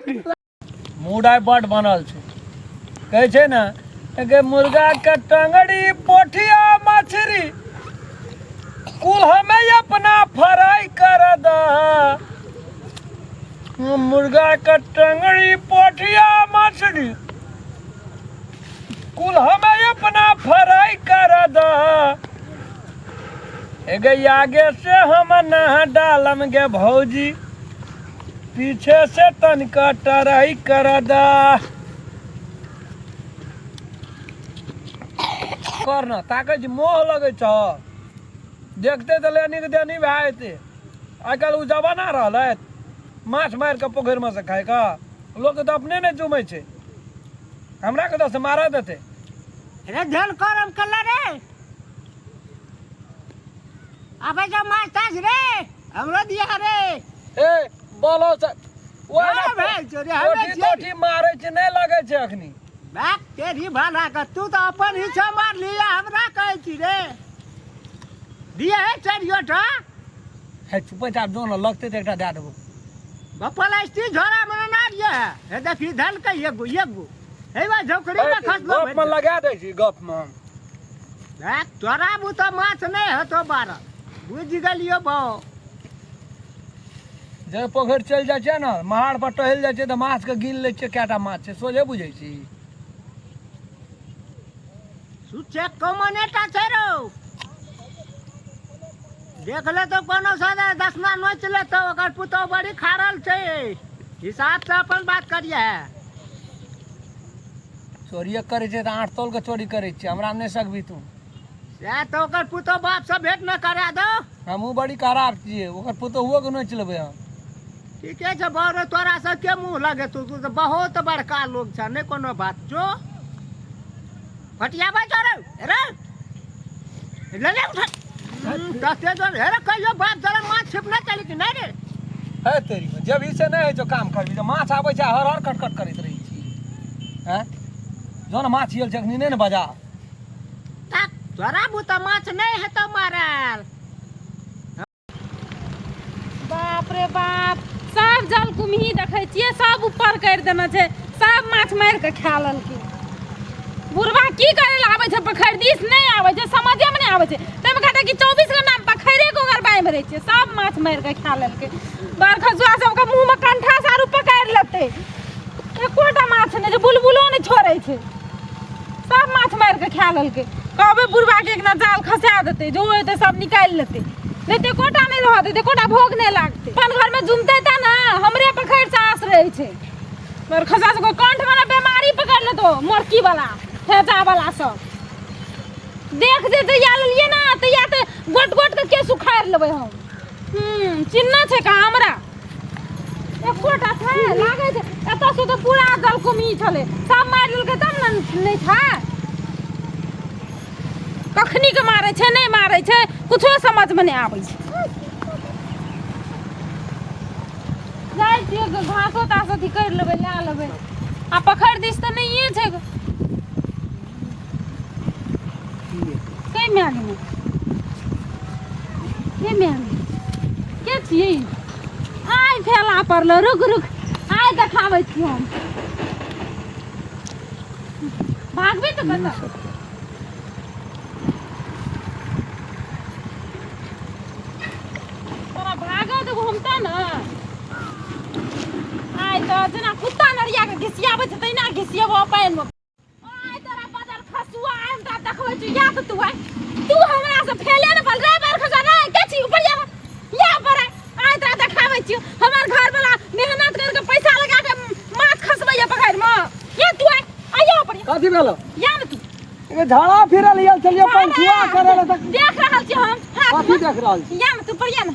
Mood आइ बड बनल छै। कहै छै ने गे, मुर्गा के टंगड़ी पोठिया मछरी कुल हमें अपना फ्राई कर द। मुर्गा के टंगड़ी पोठिया मछली कुल हमें अपना फ्राई कर द। एगे आगे से हम ना डालम गे भौजी, पीछे से तनिका टराई कर दा। कर न ताकै छी, मोह लगै छ देखते तऽ लेनी के देनी भए जेतै। आइ काल्हि ओ जमाना रहलै माछ मारि कऽ पोखरिमे से खाइके? लोकके तऽ अपने नहि जुमै छै, हमरा कतऽ से मारऽ देतै? रे ध्यान करम कल्ला रे, आबै जो माछ ताछ रे, हमरो दिया रे। ए बोलो से ओए भेल छौ रे, हमे कोठी छियै। तोठी मारै छै, नहि लगै छै अखनी। बाप तेरी भला के, तू तऽ अपन हिस्सा मार लिया, हमरा कहै छी रे दिया है चारियो टा। हे चुपै चाप जो ने, लगतै तऽ एकटा दए देबो। प्लास्टिक झोरा में ना दिया है। हे देखी धलकै एगो एगो हे बा झोकड़ी में खसलो। गप में लगा दै छी गप में। देख तोरा बुते माछ नहि हेतो बारह, बुझि गेलियो बौ। जे पोखरि चलि जाइ छियै ने, महार पर टहलि जाइ छियै तऽ माछके गिन लै छियै कएटा माछ छै, सोझे बुझै छी। सुच्चे कमनेटा छै रौ, देख ले तो कोनो सदा दसमा नोच ले तो ओकर पुतोह बड़ी खारल छै। हिसाब से अपन बात करिए। चोरिए करै छै तऽ आठ तौल के चोरी करै छियै, हमरा नहि सकबी तू। सएह तऽ ओकर पुतोह बाप से भेंट न करा दो। हमहूँ बड़ी खराब छियै, ओकर पुतोहुओ के नोचि लेबै हम। ठीके छै बौ रे, तोरा सबके मुँह लगे, तू तू तऽ बहुत बड़का लोग छ, नहि कोनो बात। जो फटियाबै छौ रे, रे ले ले उठा दसे जो हे रे। कहियो बाप जरा माछ छिपना चली कि नहि रे? है तेरी में जब ई से नहि होइ छौ काम करबी तऽ माछ आबै छै, हर हर कट कट करैत रहै छी। हैं जो ने, माछ आयल छै अखनी, नहि ने बजा। ताक तोरा बुता माछ नहि हेतौ मारल। बाप रे बाप, सब जल कुम्ही देखै छियै, सब ऊपर करि देने छै, सब माछ मारि कऽ खा लेलकै। बुढ़बा की करै लए आबै छै पोखरि दिस? नहि आबै छै, समझेमे नहि आबै छै। ताहिमे कहतै कि 24 घंटा पोखरिके ओकर बाइमे रहै छै। सब माछ मारि कऽ खा लेलकै। बरखसुआ सबके मुँहमे कंठा सारू पकड़ि लेतै। एकोटा माछ नहि छै, बुलबुलो नहि छोड़ै छै, सब माछ मारि कऽ खा लेलकै। कहबै बुढ़बाके एक दिना जाल खसा देतै, जो हेतै सब निकालि लेतै, नहि तऽ एकोटा नहि रहऽ देतै, एकोटा भोग नहि लागतै। अपन घरमे जुमतै तऽ ने, हमरे पोखरि से आस रहै छै। मगर खसा सबके कंठमे ने बेमारी पकड़ि लेतौ, मोरकी वाला हेजा वाला सब। देख जे जहिया लेलियै ने तहिया तऽ गोट गोट के केस उखाड़ि लेबै हम। चिन्ह छै कहाँ हमरा? एकोटा छै? लागै छै एतऽ से तऽ पूरा जलकुम्ही छलै, सब मारि लेलकै तब ने। नहि छै, कखनी के मारै छै, नहि मारै छै, कुछो समझमे नहि आबै छै। जाइ छियै, घासो तास अथी करि लेबै, लए लेबै। आ पोखरि दिस तऽ नहिए छै। के माय गेलै? के माय गेलै? के छियै? आइ फेला पड़लो, रुक रुक, आइ देखाबै छी हम। भागबे तऽ कतऽ? तोरा भागऽ देबो हम तऽ ने। आइ तऽ जेना कुत्ता नरिया के घिसियाबै छै तहिना घिसियेबो पानिमे। आइ तोरा बदल खसुआ, आइ हम तोरा देखबै छी। या तऽ तू आइ तू हमरा से फेले ने पल रे बेर खसा रे। के छी? ऊपर या, या पर आइ। आइ तोरा देखाबै छी। हमर घर वाला मेहनत करके पैसा लगा के माछ खसबैया पकड़मे। या तू आइ, आइयो ऊपर या। कथी भेलो? या ने तू। ए झाड़ा फिरल आयल छलियै, पंचुआ करे लए तऽ देख रहल छी हम हाथ कथी मे। देख रहल छी? या ने तू पर, या ने।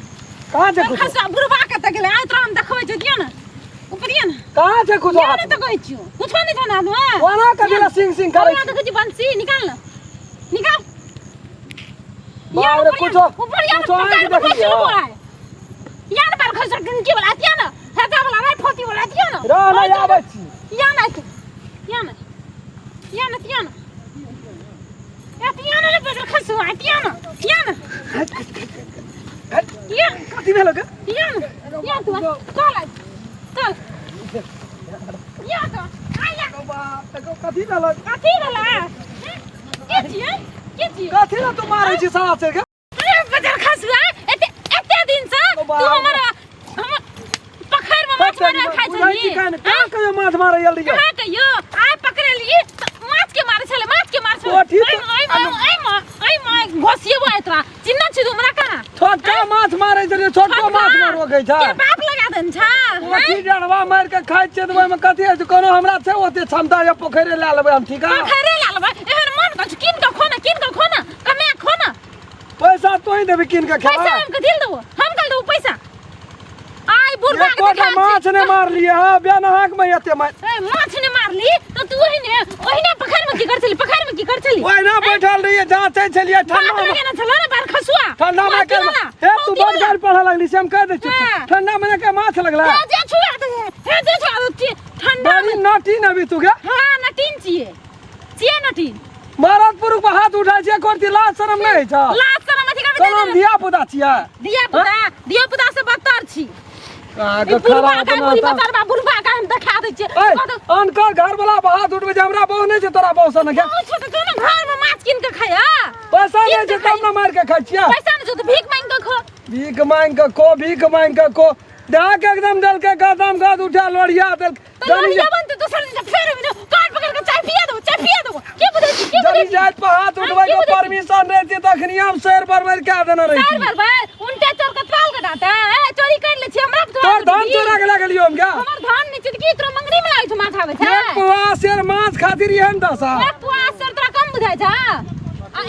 कहाँ छै कुछो? खसुआ बुढ़वा कतऽ गेलै? आइ तोरा हम देखबै छी। दियौ ने ऊपर, या ने। कहाँ छै कुछो या हाथ ने तऽ में? कहै छियौ, कुछो नहि छौ ने हाथ मे। कोना कथी लए सिंग सिंग करै कोना छी? देखै छी? बंसी निकाल ने, निकाल। बाप रे, कुछो ऊपर या ने, कुछो आँखि पकड़ देखलियै? पकड़ आइ। या ने, बाल खसुआ की वाला दियौ ने, हेता वाला राइ फोती वाला दियौ ने। रह नहि आबै छी। या ने, या ने, या ने, या ने, या ने रे बजर खसुआ, या ने, या ने, या। कथी भेलो गे? या ने, या तू चल आइ, चल। या तो आया। कथी भेलक? कथी भेला? के छियै, के छियै? कथी ला तू मारै छी साला से के? अरे बजर खसुआ, एते एते दिन से ओ तू बाप। हमर हमर पखैर में माछ मारे खाइ बुझै छी छली। कान कहाँ कहियो माछ मारै आयल रहियै? कहाँ कहियो आइ पकड़ेली तऽ माछ के मारे छले, माछ के मारे छले। कोठी ऐ ऐ ऐ ऐ ऐ घोसिएबो एतरा चिन्ह छी तू हमरा कहाँ? छोटका माछ मारै छलियै, छोटको माछ ने रोकै छै। के बाप लगा देन छा? पोठी डरवा मारि के खाइ छियै तऽ ओहिमे कथी होइ छै? कोनो हमरा छै ओते क्षमता जे पोखरि लए लेबै हम? ठीक है, पोखरे लए लेबै एहन मन कर कीन के खो ना, कीन के खो ना, कमे खो ना। पैसा तोही देबी कीन के पैसा खेबै? हम कथी लए देबो? हम कल देबो पैसा? आइ बुढ़बा के एकोटा देखा माछ नहि मारलियै। हँ, बेनहाक मे एते मारि। ए, माछ ने मारली तऽ तू ओहिने ओहिने पोखरि में की कर छली? पोखरि में की कर छली? ओहिना बैठल रहियै, जाँचै छलियै ठंडा बात मे। लगे ना छलो ना बार खसुआ। ठंडा मे मोती के वाला, हे तू मोती बड़ वाला। गाड़ी पढ़ऽ लगली से हम कहि दै छियौ। हाँ। ठंडा मे के माछ लगला? हे जे छुआ दे, हे जे छुआ दे, ठंडा बड़ी में। नटी नबी तू गे। हाँ, नटीन छियै, छियै नटीन। मरद पुरुष पर हाथ उठाइ छियै, करती लाज शरम नहि होइ छौ? लाज शरम अथी करबै? कोनो हम धिया पुता छियै? धिया पुता, धिया पुता से बदतर छी। अहाँके ई बुढ़बा खराब का बुढ़ी नाता। बतरबा बुढ़बा का हम देखा दै छियै। ऐ, कतौ अनकर घर वाला पर हाथ उठबै छै। हमरा बहु नहि छै तोरा बहु सन के। बहु छै तऽ तू ने घर में माछ कीन के खाया। पैसा कीन नहि के छै तब ने मारि के खाइ छियै। पैसा नहि छौ तऽ भीख मांगि के खो। भीख मांगि के खो, भीख मांगि के खो। देह एकदम देलकै गदम गद उठा लोढ़िया देलकै। तऽ जनी लोरिया बनतै दोसर दिन तऽ फेर ओहिमे कान पकड़ के चाय पिया देबो, चाय पिया देबो। के बुझै छी, के बुझै जनी छी? जाति पर हाथ उठबै की के बुझै छी? परमिशन रहती तखनी हम शेर बरबर कए देने रही। चारि बार बार उनटे चोर के ताल के डाटा ए चोरी कर ले छी हमरा। तोर धान चोरा के लए गेलियो हम क्या? हमर धान नहि छै तऽ की तोरा मंगनी में लागै छौ माछ आबै छै? एक पुआ शेर माछ खातिर एहन दशा। एक पुआ शेर तोरा कम बुझाइ छ? आ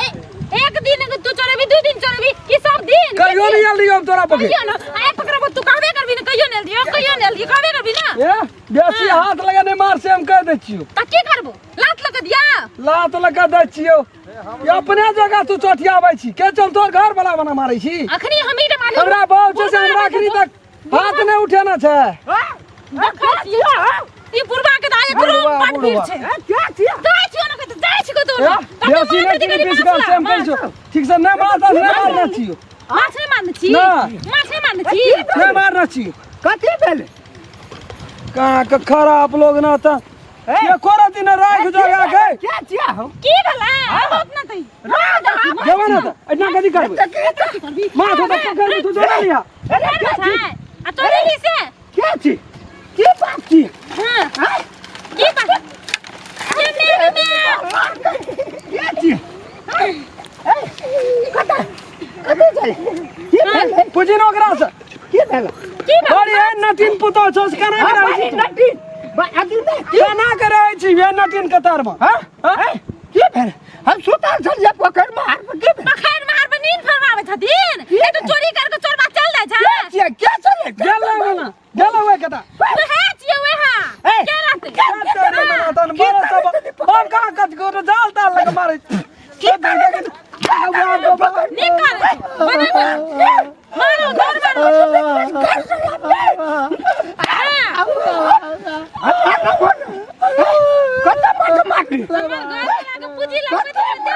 एक दिन तू चोरेबी, दू दिन चोरेबी की सब दिन? कहियो नहीं आयल रहियो हम तोरा पकड़। कहियो न आइ पकड़बो तू कहबे करबी ने कहियो नहि दियो, कहियो नहि दियो कहबे करबी ने। ए बेसी हाथ लगा नहीं मार से हम कह दै छियो। तऽ की करबो? लात लगा दिया? लात लगा दै छियो। ये अपने जगह तू चोटियाबै छी के चल तोर घर वाला बना मारै छी। अखनी हमही रे मारलियो। हमरा बहु छै से हमरा अखनी तक हाथ नहि उठेना छै। देखै छियै ई बुढ़बा के तऽ एकरो बुढ़बा, बड़ भीड़ बुढ़बा। छै। के छियै? जाइ छियो ने कतौ, जाइ छियो कतौ ए, ने। बेसी नहि चिनी पीस कऽ से हम कहै छियो। ठीक से नहि मार नहि मारना छियो। माछ नहि मारने छी? ना। माछ नहि मारने छी? नहि मारना छियो। कथी भेल? कहाँ के खराब लोग ना तऽ एको रति ने राख जगह के। के छियै हम? की भेलै? बहुत न तै जेबै ने तऽ एना कथी करबै? माछ ओतऽ पकड़ि तू जोड़ा लिहा। अरे के छी? आ तोरे ही से के छी? की बात छी? हां, की बात के मेरे में? के छी? कतऽ कतऽ चले? की भेल? पूछी ने ओकरा से। की भेल? की भेल? बड़ी एहन नटीन पुतोह छौ से केना के रहै छी तू? नटी अथी नहि की? केना के रहै छी वे नटीन कतार मे? हाँ? हैं? की भेल? हम सुतल छलियै पोखरि मे हार पर, की भेल? पखैर मार पर नींद फरमाबै छथिन। ए तऽ चोरी करके चोरबा चल जाइ छै। के छियै? के चले? गेलै मना गेलै ओहि कता। वएह छियै वएह। ए, के रहतै? तेरे मना तन बड़ा सब हम कहाँ कत को जाल ताल लगे मारै की करै? नीक करै छै। बनेबै। मारो धर मारो। हाँ, कतऽ माछ मारली? हमर घर वाला के पूंजी लगबै छै देख।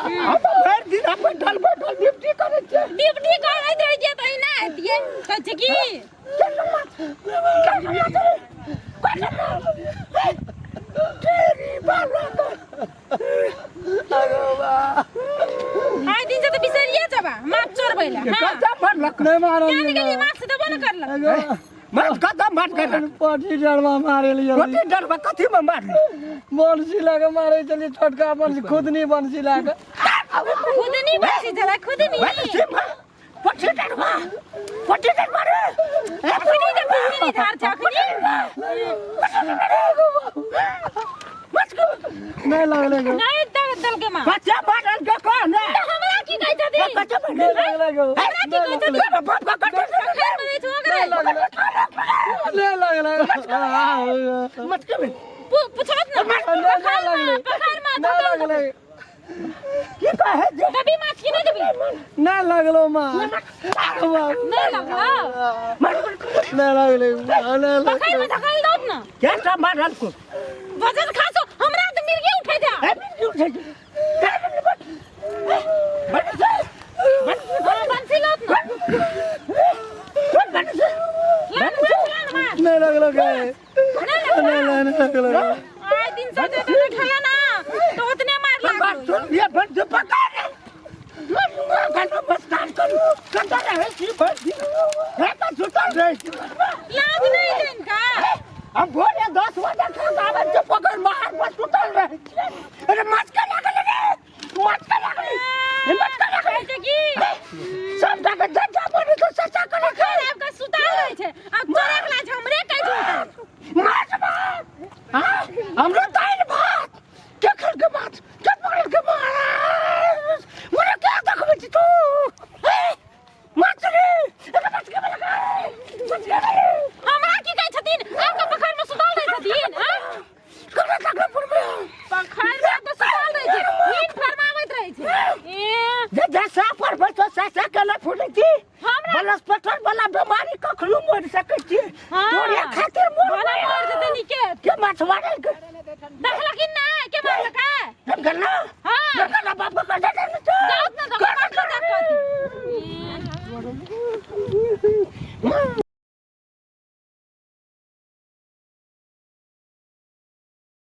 हम तऽ भरि दिन बैठल बैठल ड्यूटी करै छियै। ड्यूटी करैत रहै छियै तऽ एना हेतियै कहै छै की? आइ दिन से तऽ बिसरिये जेबा माछ चोरबै लए। हाँ। कतऽ मारलक? नहि मारल। क्या निकलियै माछ देबो ने करलक। माछ कतऽ मार गेलक? पटी डरवा मारे लियै। रोटी डरबा कथी में मारली? बंसी लए के मारे छलियै, छोटका बंसी, खुदनी बंसी लए के। खुदनी बची छलै खुदनी। पट्टी डरबा, पट्टी डरबा रे। अखनी तऽ खुदनी धार छै अखनी। नहि लगलै गो। नहि दऽ देलकै माँ। बच्चा मारल के कह ने। तऽ हमरा की कहै छथिन? बच्चा मारल। नहि लगलै गो। हमरा की कहै छथिन? बाप का कटे। खैर बनै छौ ओकरे। नहि लगलै। मत के पुछत ने। नहि लगलै। पखार में नहि लगलै। की कहे जे? देबी माछ की नहि देबी? नहि लगलो माँ। नहि लगलो? नहि लगलै, नहि। पखार में धकेल दौत ने। के सब मारल को? वजन खासो हमरा तऽ मिर्गी उठै जा। ए, मिर्गी उठै छै। गए आइ दिन से जे तने खेला ना तो उतने मार बात लागल सुन ये बस जो पकड़ बस काम करू कतऽ रहै छी भरि दिन हे तऽ सुतल रहै छी लाज नहीं देन का हम भोरे 10 बजे खाना आबै छियै, पकड़ मार पर सुतल रहै छियै। अरे माछ के लागल रे, माछ के लागल रे, माछ के लागल। कहै छै की सब टाके जज्जा बनी तो सस्ता करे छै। आब के सुताल रहै छै आ चोरे वाला छै हमरे कहै छै उतर। माछ भात, हाँ, हमरो दालि भात के खल के माछ के पकड़ के माछ मोरे के देखबै छी तू? हे, माछ रे, अरे माछ के लागल, माछ के लागल। हमरा की कहै छथिन? आब के पोखरि में सुताल रहै छथिन, हाँ? ककरा तकला पुरमे? पोखरि में तऽ सुताल रहै छै, नींद फरमाबैत रहै छै ए। जे जे साफ पर बैठो सा सा के नहि फूलै छी। हमरा बलस्पटर वाला बीमारी कखनो मरि सकै छी। हाँ। तोरे खातिर मर भले मर जेतै नीके। के माछ मारल